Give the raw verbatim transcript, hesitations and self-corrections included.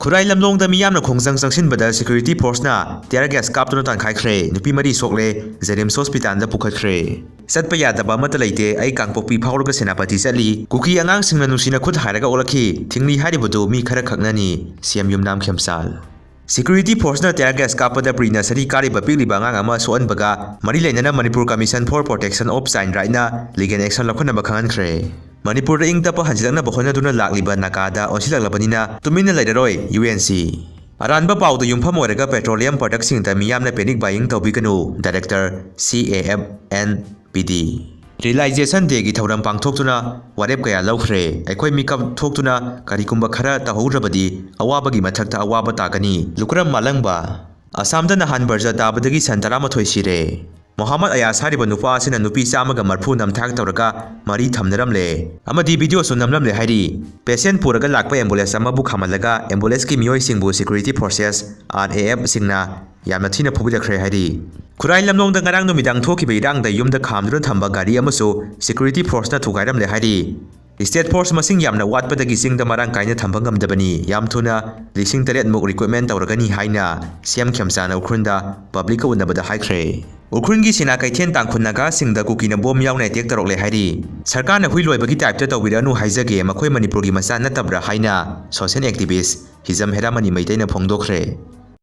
ꯈꯨꯔꯥꯏ ꯂꯝꯂꯣꯡꯗ ꯃꯤꯌꯥꯝꯅ ꯈꯣꯡꯖꯪ ꯆꯪꯁꯤꯟꯕꯗ security force ꯅ tear gas ꯀꯥꯞꯇꯨꯅ ꯇꯥꯟꯈꯥꯏꯈ꯭ꯔꯦ꯫ ꯅꯨꯄꯤ ꯃꯔꯤ ꯁꯣꯛꯂꯦ, JNIMS hospital ꯗ ꯄꯨꯈꯠꯈ꯭ꯔꯦ꯫ ꯆꯠꯄ ꯌꯥꯗꯕ ꯑꯃꯠꯇ ꯂꯩꯇꯦ, ꯑꯩ ꯀꯥꯡꯄꯣꯛꯄꯤ ꯐꯥꯎꯔꯒ ꯁꯦꯅꯥꯄꯇꯤ ꯆꯠꯂꯤ꯫ ꯀꯨꯀꯤ ꯑꯉꯥꯡꯁꯤꯡꯅ ꯅꯨꯡꯁꯤꯅ ꯈꯨꯠ ꯍꯥꯏꯔꯒ ꯑꯣꯛꯂꯛꯈꯤ꯫ ꯊꯤꯡꯂꯤ ꯍꯥꯏꯔꯤꯕꯗꯨ ꯃꯤ ꯈꯔ ꯈꯛꯅꯅꯤ꯫ CM ꯌꯨꯝꯅꯥꯝ ꯈꯦꯝꯆꯥꯜ꯫ Security force ꯅ tear gas ꯀꯥꯞꯄꯗ pre nursery ꯀꯥꯔꯤꯕ ꯄꯤꯛꯂꯤꯕ ꯑꯉꯥꯡ ꯑꯃ ꯁꯣꯛꯍꯟꯕꯒ ꯃꯔꯤ ꯂꯩꯅꯅ Manipur Commission for Protection of Child Right ꯅ legal action ꯂꯧꯈꯠꯅꯕ ꯈꯪꯍꯟꯈ꯭ꯔꯦ꯫ ꯃꯅꯤꯄꯨꯔꯗ ꯏꯪ ꯇꯞꯄ ꯍꯟꯖꯤꯜꯂꯛꯅꯕ ꯍꯣꯠꯅꯗꯨꯅ ꯂꯥꯛꯂꯤꯕ ꯅꯥꯒꯥꯗ ꯑꯣꯟꯁꯤꯜꯂꯛꯂꯕꯅꯤꯅ ꯇꯨꯃꯤꯟꯅ ꯂꯩꯔꯔꯣꯏ UNC꯫ ꯑꯔꯥꯟꯕ ꯄꯥꯎꯗ ꯌꯨꯝꯐꯝ ꯑꯣꯏꯔꯒ petroleum product ꯁꯤꯡꯗ ꯃꯤꯌꯥꯝꯅ panic buying ꯇꯧꯕꯤꯒꯅꯨ, Director CAFNPD꯫ Realization Day ꯒꯤ ꯊꯧꯔꯝ ꯄꯥꯡꯊꯣꯛꯇꯨꯅ ꯋꯥꯔꯦꯞ ꯀꯌꯥ ꯂꯧꯈ꯭ꯔꯦ꯫ ꯑꯩꯈꯣꯏ ꯃꯤꯀꯞ ꯊꯣꯛꯇꯨꯅ ꯀꯔꯤꯒꯨꯝꯕ ꯈꯔ ꯇꯧꯍꯧꯗ꯭ꯔꯕꯗꯤ ꯑꯋꯥꯕꯒꯤ ꯃꯊꯛꯇ ꯑꯋꯥꯕ ꯇꯥꯒꯅꯤ꯫ ꯂꯨꯀ꯭ꯔꯝ ꯃꯥꯂꯪꯕ꯫ ꯑꯁꯥꯝꯗ ꯅꯍꯥꯟ ꯕꯔꯖ ꯇꯥꯕꯗꯒꯤ ꯁꯟ ꯇꯔꯥꯃꯥꯊꯣꯏ ꯁꯤꯔꯦ꯫ ꯃꯣꯍꯥꯃꯗ ꯑꯌꯥꯁ ꯍꯥꯏꯔꯤꯕ ꯅꯨꯄꯥ ꯑꯁꯤꯅ ꯅꯨꯄꯤ ꯆꯥꯝꯃꯒ ꯃꯔꯤꯐꯨ ꯅꯝꯊꯥꯛ ꯇꯧꯔꯒ ꯃꯔꯤ ꯊꯝꯅꯔꯝꯂꯦ ꯑꯃꯗꯤ video ꯁꯨ ꯅꯝꯂꯝꯂꯦ ꯍꯥꯏꯔꯤ꯫ Patient ꯄꯨꯔꯒ ꯂꯥꯛꯄ ambulance ꯑꯃꯕꯨ ꯈꯥꯝꯍꯜꯂꯒ ambulance ꯀꯤ ꯃꯤꯑꯣꯏꯁꯤꯡꯕꯨ security forces, RAF ꯁꯤꯡꯅ ꯌꯥꯝꯅ ꯊꯤꯅ ꯐꯨꯕꯤꯔꯛꯈ꯭ꯔꯦ ꯍꯥꯏꯔꯤ꯫ ꯈꯨꯔꯥꯏ ꯂꯝꯂꯣꯡꯗ ꯉꯔꯥꯡ ꯅꯨꯃꯤꯗꯥꯡ ꯊꯣꯛꯈꯤꯕ ꯏꯔꯥꯡꯗ ꯌꯨꯝꯗ ꯈꯥꯝꯗꯨꯅ ꯊꯝꯕ ꯒꯥꯔꯤ ꯑꯃꯁꯨ security force ꯅ ꯊꯨꯒꯥꯏꯔꯝꯂꯦ ꯍꯥꯏꯔꯤ꯫ State force ꯃꯁꯤꯡ ꯌꯥꯝꯅ ꯋꯥꯠꯄꯗꯒꯤ ꯆꯤꯡꯗ ꯃꯔꯥꯡ ꯀꯥꯏꯅ ꯊꯝꯕ ꯉꯝꯗꯕꯅꯤ꯫ ꯌꯥꯝ ꯊꯨꯅ ꯂꯤꯁꯤꯡ ꯇꯔꯦꯠ ꯃꯨꯛ recruitment ꯇꯧꯔꯒꯅꯤ ꯍꯥꯏꯅ CM ꯈꯦꯝꯆꯥꯟꯅ ꯎꯈ꯭ꯔꯨꯜꯗ public ꯀ ꯎꯅꯕꯗ ꯍꯥꯏꯈ꯭ꯔꯦ꯫ ꯎꯈ꯭ꯔꯨꯜꯒꯤ ꯁꯤꯅꯥ ꯀꯩꯊꯦꯜ ꯇꯥꯡꯈꯨꯜ ꯅꯥꯒꯥꯁꯤꯡꯗ ꯀꯨꯀꯤꯅ bomb ꯌꯥꯎꯅ attack ꯇꯧꯔꯛꯂꯦ ꯍꯥꯏꯔꯤ꯫ ꯁꯔꯀꯥꯔꯅ ꯍꯨꯏ ꯂꯣꯏꯕꯒꯤ type ꯇ ꯇꯧꯕꯤꯔꯛꯑꯅꯨ ꯍꯥꯏꯖꯒꯦ, ꯃꯈꯣꯏ ꯃꯅꯤꯄꯨꯔꯒꯤ ꯃꯆꯥ ꯅꯠꯇꯕ꯭ꯔꯥ ꯍꯥꯏꯅ social activist ꯍꯤꯖꯝ ꯍꯦꯔꯥꯃꯅꯤ ꯃꯩꯇꯩꯅ ꯐꯣꯡꯗꯣꯛꯈ꯭ꯔꯦ꯫